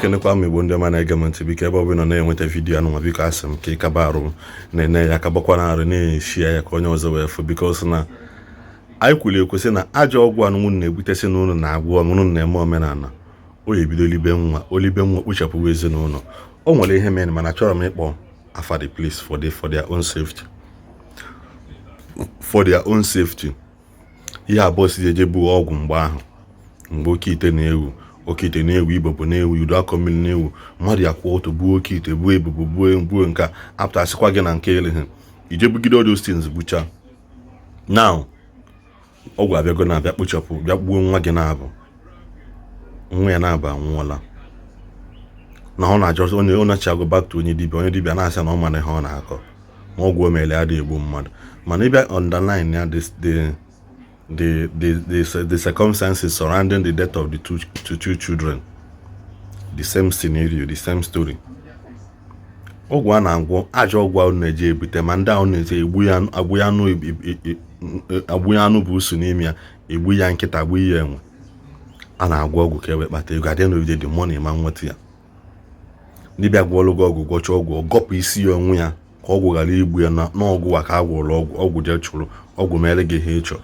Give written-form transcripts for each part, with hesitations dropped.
Ekenekwa m Igbo ndị ọma na-ege m ntị. Biko, ebe ọ bụla nọ na-enweta video anụnwa, biko, asị m ka ị kaba arụ na-ene ya, kabakwa arụ na-eshi ya ka onye ọzọ wee fụ, because na anyị kwuru ekwesị na ajọ ọgwụ anụnwụ na-ebutesi n'ụlọ na-agwọ ọmụrụ na-eme omenala o ya ebido libe nwa olibe nwa, kpochapụwa ezinụlọ. O nwere ihe mere, mana achọrọ m ịkpọ afa the place for their own safety, for their own safety. Ihe abụọ si eje buo ọgwụ mgbe ahụ, mgbe oke ite na-ewu, oke ite na-ewu, igbo bụ na-ewu, udo akọ mmiri na-ewu, mmadụ ya kwụọ otu buo oke ite, buo ebubo, buo buo nke a apụtasịkwa gị na nke eleghị ije bugide all those things bucha. Now ọgwụ abịago na abịa kpochapụ, bịa gbuo nwa gị na-abụ nwa ya na-abụ anwụọla na ọ na-achọ onye ọ na-achago back to onye dibịa. Onye dibịa na-asị na ọ mara ihe ọ na-akọ, ma ọgwụ o mere adịghị egbu mmadụ. Mana ịbịa underline ya, the circumstances surrounding the death of the two children, the same scenario, the same story. Ọgwụ a na-agwọ, ajọ ọgwụ ahụ na-eji ebute ma ndị ahụ na-eji egbu ya, agbụ ya anụ, agbụ ya anụ bụ usu n'ime ya, egbu ya nkịta, agbụ ya enwe. A na-agwọ ọgwụ ka e wee kpata ego. At the end of the day, the money ma nweta ya. Dibịa gwọọlụ gị ọgwụ, gwọcha ọgwụ, ọ gọpụ isi ya onwe ya ka ọgwụ ghara igbu ya na n'ọgwụ a ka a gwọrọ ọgwụ. Ọgwụ jee chụrụ ọgwụ mere gị ihe ị chọrọ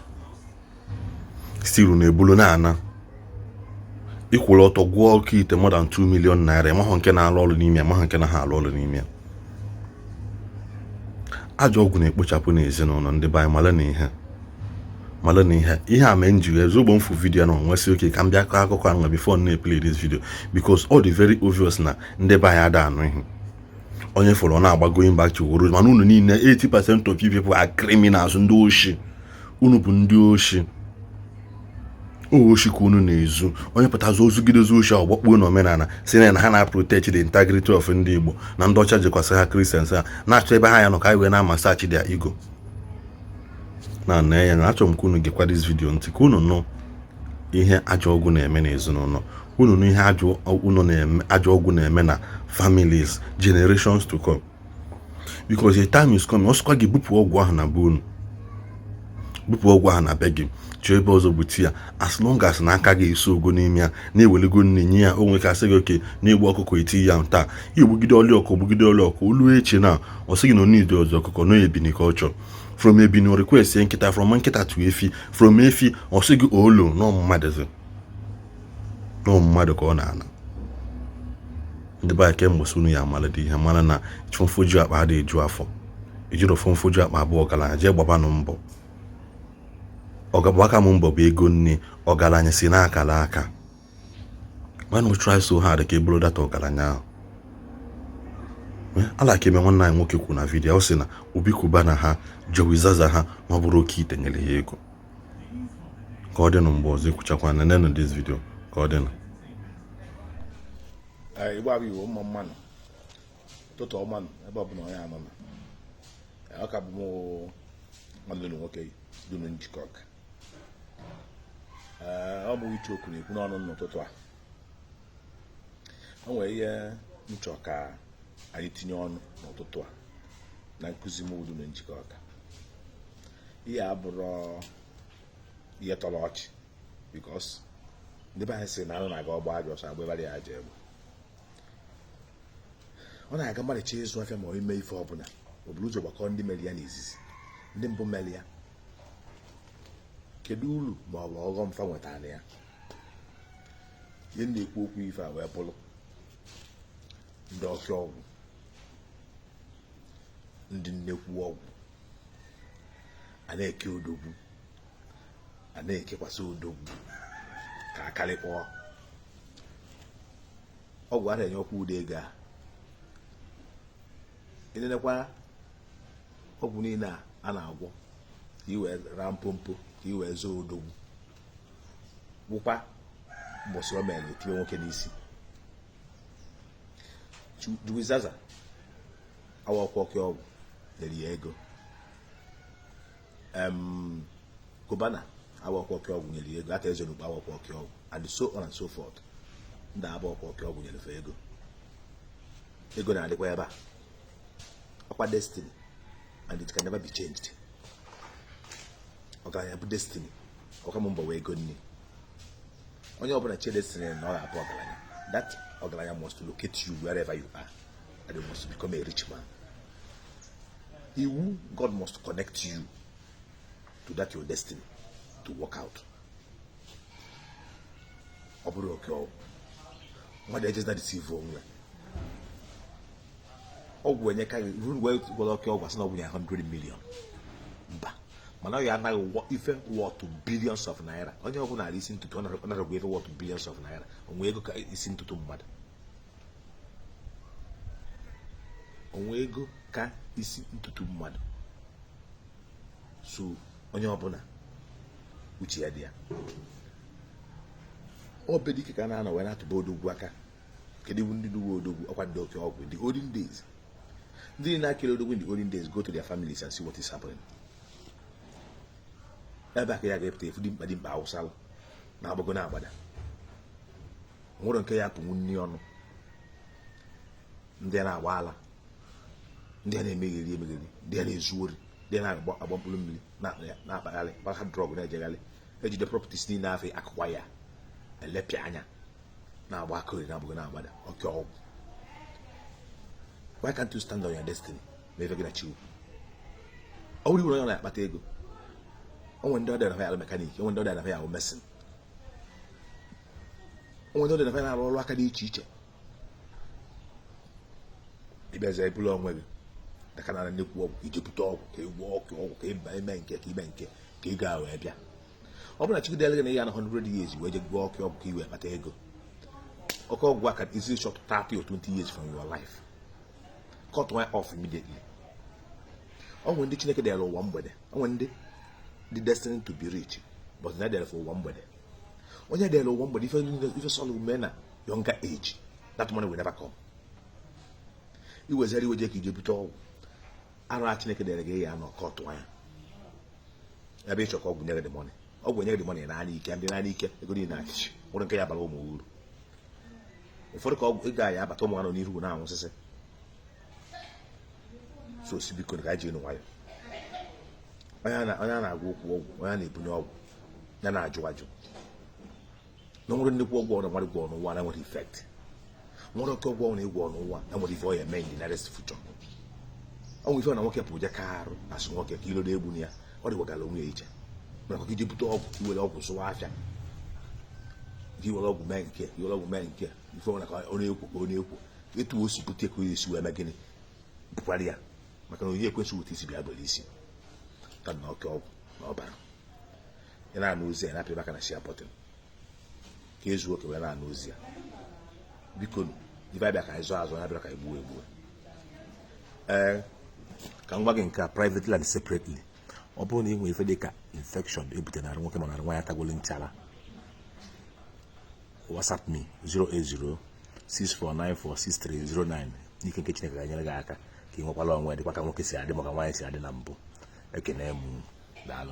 stiru na-ebulu na-ana ịkwụrụ ọtọ gwụọ oke ite more than 2 million naira, mahụ nke na-alụ ọrụ n'ime ya, mahụ nke na ha alụ ọrụ n'ime ya. Ajọ ọgwụ na-ekpochapụ n'ezinụlọ ndị be anyị. Mara na ihe, mara na ihe ihe a mee m ji ezigbo mfu video na nwesị oke ka m bịa kọọ akụkọ ahụ before m na-eplay this video, because all the very obvious na ndị be anyị ada anụ ihe onye fọrọ ọ na-agba going back to woro. Mana unu niile, 80% of you people are criminals, ndị oshi. Unu bụ ndị oshi, oshi ka unu na-ezu. Onye pụtazi ozugidezi oshi ahụ gbakpuo n'omenala, si na ha na-protect the integrity of ndị Igbo, na ndị ọcha jikwasị ha, Christians ha na-achọ ebe ha ya nọ ka anyị wee na-amasachi their ego na na ya. Na achọrọ m ka unu gekwa this video ntị, ka unu nụ ihe ajọ ọgwụ na-eme n'ezinụlọ unu, nụ ihe ajọ unu na-eme, ajọ ọgwụ na-eme na families, generations to come, because a time is coming. Ọsọkwa gị bupụ ọgwụ ahụ na be unu, bupụ ọgwụ ahụ na be gị, chọọ ebe ọzọ bute ya. As long as na aka gị eso ogo n'ime ya, na-ewelego nne nye ya, o nwe ka sị gị oke na-egbu ọkụkọ eti ya taa, igbugide ọlị ọkụ, gbugide ọlị ọkụ olu echi na ọ sị gị na onidi ọzọ ọkụkọ na ebini ka ọ chọrọ. From ebini, request nkịta, from nkịta to efi, from efi ọ sị gị olo nọ mmadụ nọ mmadụ ka ọ na-ana. Ndị be anyị, kemgbe sị unu ya amalite ihe mara na mfoju akpa adịghị eju afọ, ejiri ofu mfoju akpa abụọ ọgaranya jee gbabanụ mbọ. Ọgbaka m mbọ bụ ego nne. Ọgaranya si n'akara aka. Why not try so hard ka e bụrụ data ọgaranya ahụ? Ala ka eme nwanne anyị nwoke kwuru na video, ọ sị na Obi Cubana ha, Jowizaza ha, ma ọ bụrụ oke ite nyere ya ego. Ka ọ dịnụ mgbe ọzọ. Ekwuchakwa na nenụ this video. Ka ọ dịnụ. Igbo abụ Igbo, mma mmanụ, ụtụtụ ọmanụ, ebe ọbụla onye anọ na ọ ka bụ mụ nwanne ụlọ nwoke dunu njikọ ọka. Ee, ọ bụ uche okwu na-ekwu n'ọnụ n'ụtụtụ a. O nwere ihe m chọ ka anyị tinye ọnụ n'ụtụtụ a na nkụzi m dunu njikọ ọka. Ihe abụrụ ihe tọrọ ọchị, because ndị be anyị sị na anụ na-aga ọgba ajọ ọsọ, agba ebara ya aja egbe. Ọ na-aga mmadụ chọọ ịzụ afịa ma ọ ime ife ọbụla, o buru ụzọ gbakọ ndị mere ya n'izizi, ndị mbụ mere ya, kedu uru ma ọ bụ ọghọm fa nwetara ya. Ihe m na-ekwu okwu ife a wee bụrụ ndị ọkịa ọgwụ, ndị nnekwu ọgwụ a na-eke odogwu, a na-ekekwasị odogwu ka akarịkpọọ ọgwụ a na-enye ọkwa ụdị ego a. Enenekwa ọgwụ niile a a na-agwọ ka i wee raa mpompo, ka i wee zoo odogwu, gwụkwa mbọsị o mere etinye nwoke n'isi. Juwizaza awakwa ọkụ ọgwụ nyere ya ego. Cubana awakwa ọkụ ọgwụ nyere ya ego. Ata eze n'ukpo awakwa ọkụ ọgwụ, and so on and so forth. Ndị abụ ọkwa ọkụ ọgwụ nyere fa ego. Ego na-adịkwa ebe a, ọkwa destiny, and it can never be changed. Ọgaranya bụ destiny, ọka m mbọ wee ego nni. Onye ọbụla che destiny na ọ ga-abụ ọgaranya, that Ọgaranya must locate you wherever you are and you must become a rich man. Iwu, God must connect you to that your destiny to work out. Ọ bụrụ oke ọgwụ, mmadụ ejezina deceive onwe ya. Ọgwụ enye ka gị wee gwara oke ọgwụ, asị na ọgwụ ya 100 million, mba, mana ọ ya anaghị ife worth billions of naira. Onye ọbụla ala isi ntutu ọ naragwa ife worth billions of naira, onwe ego ka isi ntutu mmadụ, onwe ego ka isi ntutu mmadụ. So onye ọbụla uche ya dị ya. Ọ be dike ka a na-anọ wee na-atụba odogwu aka. Kedu iwu ndị nuwe odogwu? Ọkwa ndị oke ọgwụ in the olden days. Ndị na-akịrị odogwu in the olden days, go to their families and see what is happening. Ebe a ka ya ga-epụta efu dimkpa dimkpa awụsalụ na-agbago na-agbada, nwere nke ya apụnwu nri ọnụ, ndị a na-agba ala, ndị a na-emegheri emegheri, ndị a na-ezu ori, ndị a na-agba agba mkpụrụ mmiri, na-akpagharị gbagha drug, na-ejegharị ejide properties niile afọ akụkwa ya elepịa anya, na-agba aka ori, na-agbago na-agbada oke ọgwụ. Why can't you stand on your destiny? Ma ife gị na chiwu, ọ bụrụ iwere onye na-akpata ego, onwe ndị ọ dịra ya mechanic, onwe ndị ọ dịra ya mason, onwe ndị ọ dịra ya na-arụ ọrụ aka dị iche iche. Ịbịaza ebulu onwe gị daka na nnekwu ọgwụ iji bute ọgwụ ka ị gwọọ ọkụ ọgwụ ka ịba ime nke ka ime nke ka ị ga wee bịa. Ọ bụrụ na Chukwu dịrị gị na ya na 100 years wee je gwọọ ọkụ ọgwụ ka ị wee kpata ego, ọkụ ọgwụ a can easily short 30 or 20 years from your life. Cut one off immediately. Ọ nwere ndị Chineke dere ụwa mgbede, ọ nwere ndị dị destined to be rich, but na dere for ụwa mgbede. Onye dere ụwa mgbede, ife sọlụ mee na younger age, that money will never come. Iwezere iwe je ka ije bute ọgwụ arụ a Chineke dere gị ya nọ kọtụ anya ebe ịchọ ka ọgwụ nye gị the money. Ọgwụ nye gị the money n'anya ike, ndị n'anya ike ego niile achịchị nwere nke ya bara ụmụ uru. Ụfọdụ ka ọgwụ ego ya abata, ụmụ anọ n'ihu na-anwụsịsị. So si biko ka anyị ji nwayọ. Onye a na-agwa okwu ọgwụ, onye a na-ebunye ọgwụ ya na-ajụ ajụ na nwere nnukwu ọgwụ ọrụ mmadụ gwọrọ n'ụwa na nwere effect, nwere oke ọgwụ ọrụ ịgwọ n'ụwa na nwere ife ọ ya eme in the nearest future. Ọ nwere ife na nwoke pụrụ je ka arụ asụ nwoke ka ilo na-egbu ya, ọ dịwagara onwe ya iche. Mana ka iji bute ọgwụ, iwere ọgwụ zụwa afịa, ka iwere ọgwụ mee nke, iwere ọgwụ mee nke, ife ọbụla ka ọ na-ekwo ka ọ na-ekwo etu o si bute ka o esi wee mee gịnị bukwara ya, maka na onye ekwensị weta isi bịa bere isi ka na oke ọgwụ na ọbara. Ị na-anụ ozi ya, na-apị maka na share button ka ezuo oke wee na-anụ ozi ya. Biko nụ, ife abịa ka anyị zụọ azụ, ya bịara ka anyị gbuo egbuo. Ee, ka m gwa gị nke a privately and separately. Ọ bụrụ na ị nwere ife dị ka infection ebute na arụ nwoke, mana arụ nwaanyị atagolo nchara, WhatsApp me 08064946309. N'ike nke Chineke ga-enyere gị aka ka ị nwekwara onwe, dịkwa ka nwoke si adị maka nwaanyị si adị na mbụ. Ekene m, daalụ.